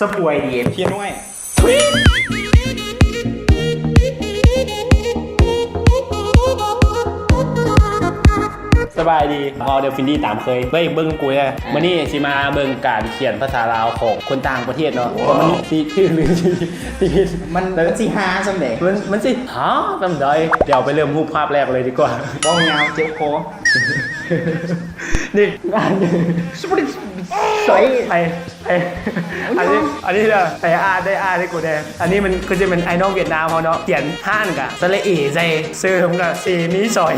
ສະບາຍດີເອັມເຄນ້ອຍ ສະບາຍດີ ເຮົາເດີຟິນດີຕາມເຄີຍ ເບິ່ງ ເບິ່ງກູແດ່ ມື້ນີ້ຊິມາເບິ່ງການຂຽນພາສາລາວຂອງຄົນຕ່າງປະເທດເນາະ ວ່າມັນຊິຖືກຫຼືຊິຜິດ ມັນ ມັນຊິຮາສ່ຳໃດ ມັນ ມັນຊິຮາສ່ຳໃດ ດຽວໄປເລີ່ມຮູບພາບແລກເລີຍດີກວ່າ ເວົ້າຍາວເຈັບຄໍ ນີ້ ໃສ່ ໄອ້ ໄອ້ ອັນນີ້ ອັນນີ້ເດີ ໄອ້ອ່ານ ໄດ້ອ່ານໃຫ້ກູແດ່ ອັນນີ້ມັນຄືຊິແມ່ນອ້າຍນ້ອງຫວຽດນາມເຮົາເນາະ ຂຽນຮ້ານກະສະຫຼະເອໃສ່ ເສີມກະເສມີສອຍ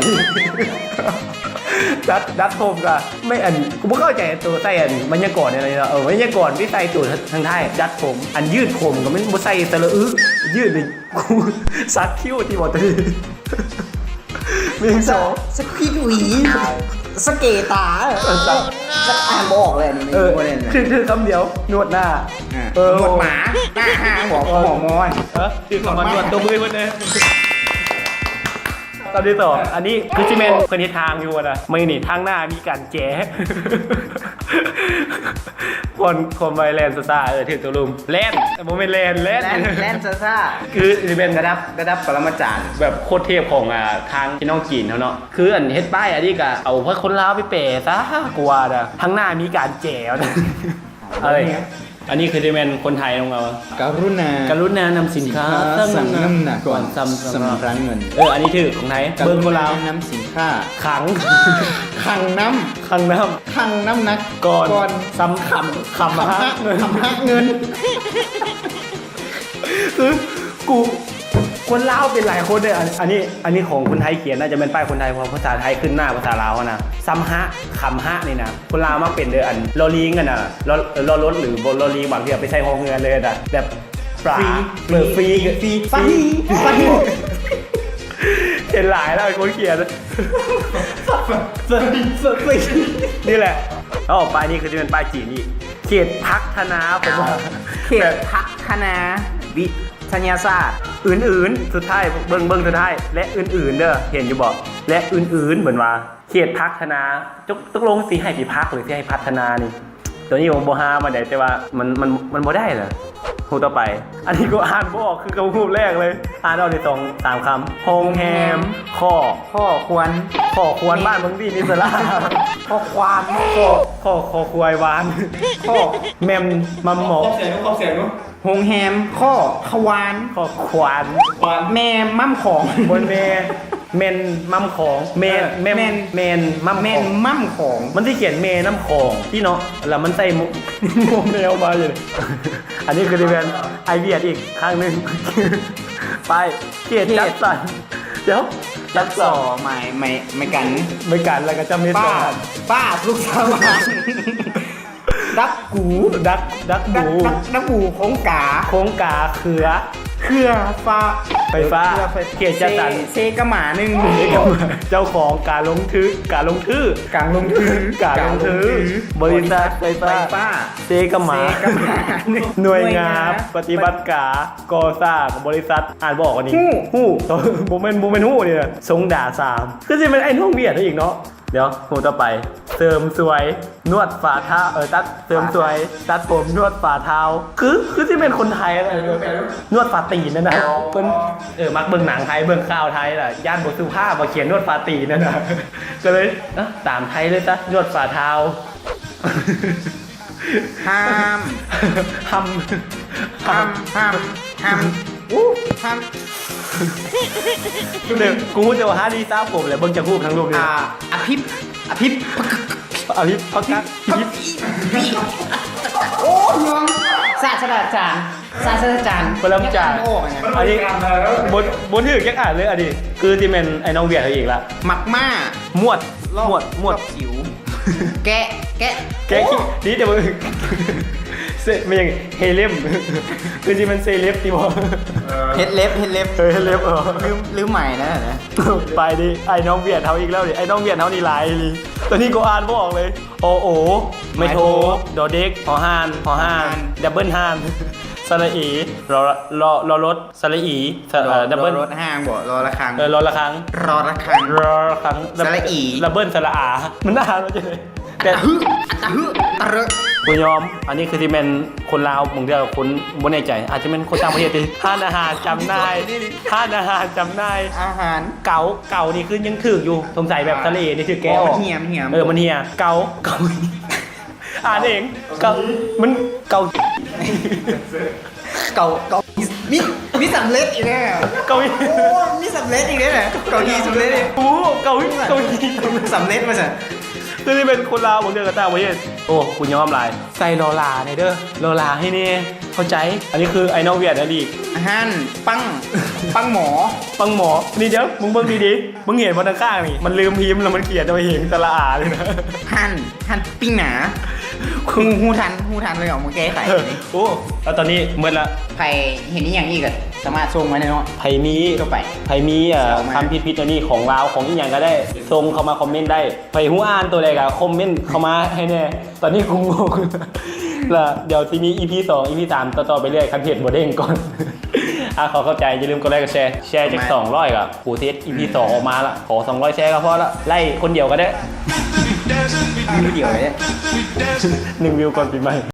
ດັດ ດັດຜົມກະ ແມ່ນ ອັນ ກູບໍ່ເຂົ້າໃຈໂຕໃສ່ອັນໄວຍາກອນອັນນີ້ເນາະ ເອີ ໄວຍາກອນທີ່ໃສ່ໂຕທາງທ້າຍ ດັດຜົມ ອັນຍືດຜົມກະແມ່ນບໍ່ໃສ່ສະຫຼະອຶ ຍືດນີ້ ກູສັກຄິ້ວຕິບໍ່ໂຕນີ້ ໜຶ່ງ ສອງ ສະ ສະກິດຫວີ ສະເກຕາ ເອີ ສະ ສະ ອ່ານບໍ່ອອກເລີຍອັນນີ້ ເອີ ບໍ່ແມ່ນ ຖືກ ຖືກຄຳດຽວ ນວດໜ້າ ອ່າ ເອີ ນວດໝາ ໜ້າຫ້າງບໍ່ ເອີ ໝໍໝໍ ເອີ ຖືກຄຳວ່ານວດຕົບມືໃຫ້ເພິ່ນແດ່ ຕອນທີ່ສອງ ອັນນີ້ຄືຊິແມ່ນເພິ່ນເຮັດທາງຢູ່ຫັ້ນນະ ມື້ນີ້ທາງໜ້າມີການແຈ ຄວາມ ຄວາມໄວແລ່ນຊ້າໆ ເອີ ຖືກຕົກຫຼຸມ ແລ່ນ ບໍ່ແມ່ນແລ່ນ ແລ່ນ ແລ່ນ ແລ່ນຊ້າໆ ຄືຊິແມ່ນລະດັບ ລະດັບປະລະມາຈານ ແບບໂຄດເທບຂອງ ອ່າ ທາງພີ່ນ້ອງຈີນເຮົາເນາະ ຄືອັນເຮັດປ້າຍອັນນີ້ກະເອົາພວກຄົນລາວໄປແປຊະ ກູວ່ານະ ທາງໜ້າມີການແຈ ເອີຍ ອັນນີ້ຄືຊິແມ່ນຄົນໄທຂອງເຮົາ ກະລຸນາ ກະລຸນານຳສິນຄ້າ ສິນຄ້າ ສັ່ງ ສັ່ງນຳໜ້າກ່ອນ ກ່ອນຊຳ ຊຳລະເງິນ ເອີ ອັນນີ້ຖືກຂອງໄທ ເບິ່ງຄົນລາວ ກະລຸນານຳສິນຄ້າ ຂັງ ຂັງນ້ຳ ຂັງນ້ຳ ຊັ່ງນ້ຳໜັກກ່ອນ ກ່ອນ ຊຳ ຄຳ ຄຳ ຄຳຫະ ຄຳຫະເງິນ ຄື ກູ ຄົນລາວເປັນຫຼາຍຄົນເດ້ ອັນ ອັນນີ້ ອັນນີ້ຂອງຄົນໄທຂຽນ ໜ້າຈະແມ່ນປ້າຍຄົນໄທ ເພາະພາສາໄທຂຶ້ນໜ້າພາສາລາວຫັ້ນນະ ຊຳຫະ ຄຳຫະ ນີ້ນະ ຄົນລາວມັກເປັນເດີ ອັນ ລໍລີງຫັ້ນນະ ລໍ ລໍລົດ ຫຼືບໍ່ ລໍລີງ ບາງເທື່ອໄປໃສ່ຮອເຮືອເລີຍນະ ແບບ ປາ ຟຣີ ເອີ ຟຣີ ຟຣີ ຟຣີ ຟຣີ ເຫັນຫຼາຍແລ້ວຄົນຂຽນ ນີ້ແຫຼະ ເອົາ ປ້າຍນີ້ຄືຊິແມ່ນປ້າຍຈີນອີກ ເຂດພັດທະນາ ເພິ່ນວ່າ ເຂດພັດທະນາວິທະຍາສາດ ອື່ນໆ ສຸດທ້າຍ ເບິ່ງ ເບິ່ງສຸດທ້າຍ ແລະ ອື່ນໆ ເດີ ເຫັນຢູ່ບໍ່ ແລະ ອື່ນໆ ເພິ່ນວ່າ ເຂດພັດທະນາ ຕົກ ຕົກລົງຊິໃຫ້ໄປພັກ ຫຼື ຊິໃຫ້ພັດທະນານີ້ ໂຕນີ້ບໍ່ ບໍ່ຮາປານໃດ ແຕ່ວ່າມັນ ມັນ ມັນບໍ່ໄດ້ລະ ຮູບຕໍ່ໄປ ອັນນີ້ກູອ່ານບໍ່ອອກ ຄືກັບຮູບແລກເລີຍ ອ່ານອອກໄດ້ສອງສາມຄຳ ໂຮງແຮມ ຂໍ ຂໍຄວນ ຂໍຄວນ ແມ່ ບ້ານເມືອງດີມີສະຫຼາ ຂໍ້ຄວາມ ຂໍ ຂໍ ຂໍຄວາຍວານ ຂໍ້ ແມ່ມ ມັມໝອກ ໂຮງແຮມ ຂໍ້ ຂະວານ ຂໍ້ ຂວານ ແມ່ມ້ຳຂອງ ບໍ່ແມ່ນ ແມ່ນມ້ຳຂອງ ແມ່ນ ເອີ ແມ່ນ ແມ່ນ ແມ່ນມ້ຳຂອງ ແມ່ນມ້ຳຂອງ ມັນຊິຂຽນແມ່ນ້ຳຂອງຕິເນາະ ແລ້ວມັນໃສ່ ໂມ ແມວມາຢູ່ ອັນນີ້ຄືຊິແມ່ນອ້າຍຫວຽດອີກຄັ້ງໜຶ່ງ ໄປ ເຂດ ເຂດ ຈັດສັນ ດຽວ ຈັດສັນ ສ ໄມ້ ໄມ້ ໄມ້ກັນ ໄມ້ກັນ ແລ້ວກໍຈຳເມັດ ປ້າ ປ້າ ສຸກສະຫວ່າງ ດັກກູ ດັກ ດັກກູ ດັກ ດັກ ດັກກູ ໂຄງກາ ໂຄງກາ ເຄືອ ເຄືອຟ້າ ໄຟຟ້າ ເອີ ເຄືອໄຟ ເຂດຈັດສັນ ເຊ ເຊກະໝາໜຶ່ງ ເຈົ້າຂອງການລົງທຶ ການລົງທຶ ການລົງທຶ ການລົງທຶ ການລົງທຶ ບໍລິສັດໄຟຟ້າ ໄຟຟ້າ ເຊກະໝາ ເຊກະໝາ ໜ່ວຍງານ ໜ່ວຍງານ ປະຕິບັດການ ກໍ່ສ້າງ ບໍລິສັດ ອ່ານບໍ່ອອກອັນນີ້ ຮູ້ ຮູ້ ບໍ່ແມ່ນ ບໍ່ແມ່ນຮູ້ນີ້ນະ ຊົງດາສາມ ຄືຊິແມ່ນໄອ້ນ້ອງຫວຽດເຮົາອີກເນາະ ດຽວ ຮູບຕໍ່ໄປ ເສີມສວຍ ນວດຝາເທົ້າ ເອີ ຕັດ ເສີມສວຍ ຕັດຜົມ ນວດຝາເທົ້າ ຄື ຄືຊິແມ່ນຄົນໄທນະ ນວດຝາຕີນນັ້ນນະ ເພິ່ນ ເອີ ມັກເບິ່ງໜັງໄທ ເບິ່ງຂ່າວໄທລະ ຢ້ານບໍ່ສຸພາບ ມາຂຽນນວດຝາຕີນນັ້ນນະ ກໍເລີຍ ເອີ ຕາມໄທເລີຍຊະ ນວດຝາເທົ້າ ຫ້າມ ຫ້າມ ຫ້າມ ຫ້າມ ຫ້າມ ອູ້ ຫ້າມ ເດີ ກູຮູ້ແຕ່ວ່າຫ້າມນີ້ສະຜົມແຫຼະ ເບິ່ງຈາກຮູບທັງຮູບນີ້ ອ່າ ອະພິບ ອະພິບ ອະພິບ ປະກັດ ພິບ ໂອ້ຍ ຍອງ ສາດສະດາຈານ ສາດສະດາຈານ ປະລຳຈານ ຍັງອ່ານບໍ່ອອກຫຍັງ ອັນນີ້ບໍ່ ບໍ່ຖືກຈັກອັນເລີຍ ອັນນີ້ຄືຊິແມ່ນໄອ້ນ້ອງຫວຽດເຮົາອີກລະ ໝາກມ້າ ໝວດ ລອກ ໝວດ ໝວດ ລອກສິວ ແກະ ແກະ ແກະ ໂອ້ ຂີ້ ດີແຕ່ວ່າ ເຊ ແມ່ນຫຍັງ ເຮເລັມ ຄືຊິແມ່ນເຊເລັບຕິບໍ່ ເອີ ເຮັດເລັບ ເຮັດເລັບ ເອີ ເຮັດເລັບ ເອີ ລືມ ລືມໃໝແລ້ວນະ ໄປດິ ໄອ້ນ້ອງຫວຽດເຮົາອີກແລ້ວນີ້ ໄອ້ນ້ອງຫວຽດເຮົານີ້ຫຼາຍອີ່ຫຼີ ຕອນນີ້ກູອ່ານບໍ່ອອກເລີຍ ໂອໂອ ໄມ້ໂທ ໄມ້ໂທ ດໍເດັກ ຫໍຫ່ານ ຫໍຫ່ານ ດັບເບິນຫ່ານ ສະຫຼະເອ ລໍ ລໍ ລໍລົດ ສະຫຼະອີ ສະ ລໍ ເອີ ດັບເບິນ ລໍລົດຮ່າງບໍ່ ລໍລະຄັງ ເອີ ລໍລະຄັງ ລໍລະຄັງ ລໍລະຄັງ ສະຫຼະອີ ດັບເບິນ ສະຫຼະອາ ມັນອ່ານວ່າຈັ່ງໃດ ແຕ່ ຕະຫຶ ຕະຫຶ ຕະເຣ ບໍ່ຍອມ ອັນນີ້ຄືຊິແມ່ນຄົນລາວ ບາງເທື່ອຄົນບໍ່ແນ່ໃຈ ອາດຈະແມ່ນຄົນຕ່າງປະເທດຕິ. ຮ້ານອາຫານຈຳໜ່າຍ ຮ້ານອາຫານຈຳໜ່າຍອາຫານ ເກົາ ເກົານີ້ຄືຍັງຖືກຢູ່ ສົງໄສແບບທະເລນີ້ຖືກແກ້ອອກ ມັນເຫຍ ມັນເຫຍ ເອີ ມັນເຫຍ ເກົາ ເກົາ ອ່ານເອງ ເກົາ ມັນເກົາ ເກົາ ເກົາ ມີ ມີສຳເລັດອີກແລ້ວ ເກົາ ໂອ້ ມີສຳເລັດອີກແລ້ວ ເກົາຫຼີສຳເລັດ ໂອ້ ເກົາ ເກົາຫຼີສຳເລັດ ສຳເລັດວ່າຊັ້ນ ຄືຊິເປັນຄົນລາວ ບາງເທື່ອກໍຕ່າງປະເທດ ໂອ້ ກູຍອມຫຼາຍ ໃສ່ລໍລາແດ່ເດີ ລໍລາໃຫ້ແດ່ ເຂົ້າໃຈ ອັນນີ້ຄືໄອ້ນ້ອງຫວຽດນະດີ ຮ້ານປັ້ງ ປັ້ງໝໍ ປັ້ງໝໍ ນີ້ເດີ ມຶງເບິ່ງດີໆ ມຶງເຫັນບໍ່ທາງຂ້າງນີ້ ມັນລືມພິມ ແລ້ວມັນຂຽນໂດຍເຫັນສະຫຼະອາເລີຍນະ ຮ້ານ ຮ້ານປີ້ງໜາ ຮູ້ ຮູ້ທັນ ຮູ້ທັນເລີຍເອົາມາແກ້ໄຂ ເອີ ໂອ້ ແລ້ວຕອນນີ້ໝົດລະ ໃຜເຫັນອີ່ຫຍັງອີກກໍສາມາດສົ່ງມາໄດ້ເນາະ ໃຜມີ ທົ່ວໄປ ໃຜມີ ເອີ ເອົາມາ ຄຳຜິດໆ ອັນນີ້ຂອງລາວ ຂອງອີ່ຫຍັງກໍໄດ້ ສົ່ງເຂົ້າມາຄອມເມັນໄດ້ ໃຜຮູ້ອ່ານຕົວໃດກໍຄອມເມັນເຂົ້າມາໃຫ້ແດ່ ຕອນນີ້ກູງົງ ແລ້ວດຽວຊິມີອີພີສອງ ອີພີສາມ ຕໍ່ໆ ໄປເລື້ອຍ ຄັນເພຈບໍ່ເດ້ງກ່ອນ ອ່ະ ຂໍເຂົ້າໃຈ ຢ່າລືມກົດໄລກົດແຊ ແຊຈັກສອງຮ້ອຍກໍ ກູເຮັດອີພີສອງອອກມາລະ ຂໍສອງຮ້ອຍແຊກໍພໍລະ ໄລຄ໌ຄົນດຽວກໍໄດ້ ວິວດຽວເດ້ ໜຶ່ງວິວກ່ອນປີໃໝ່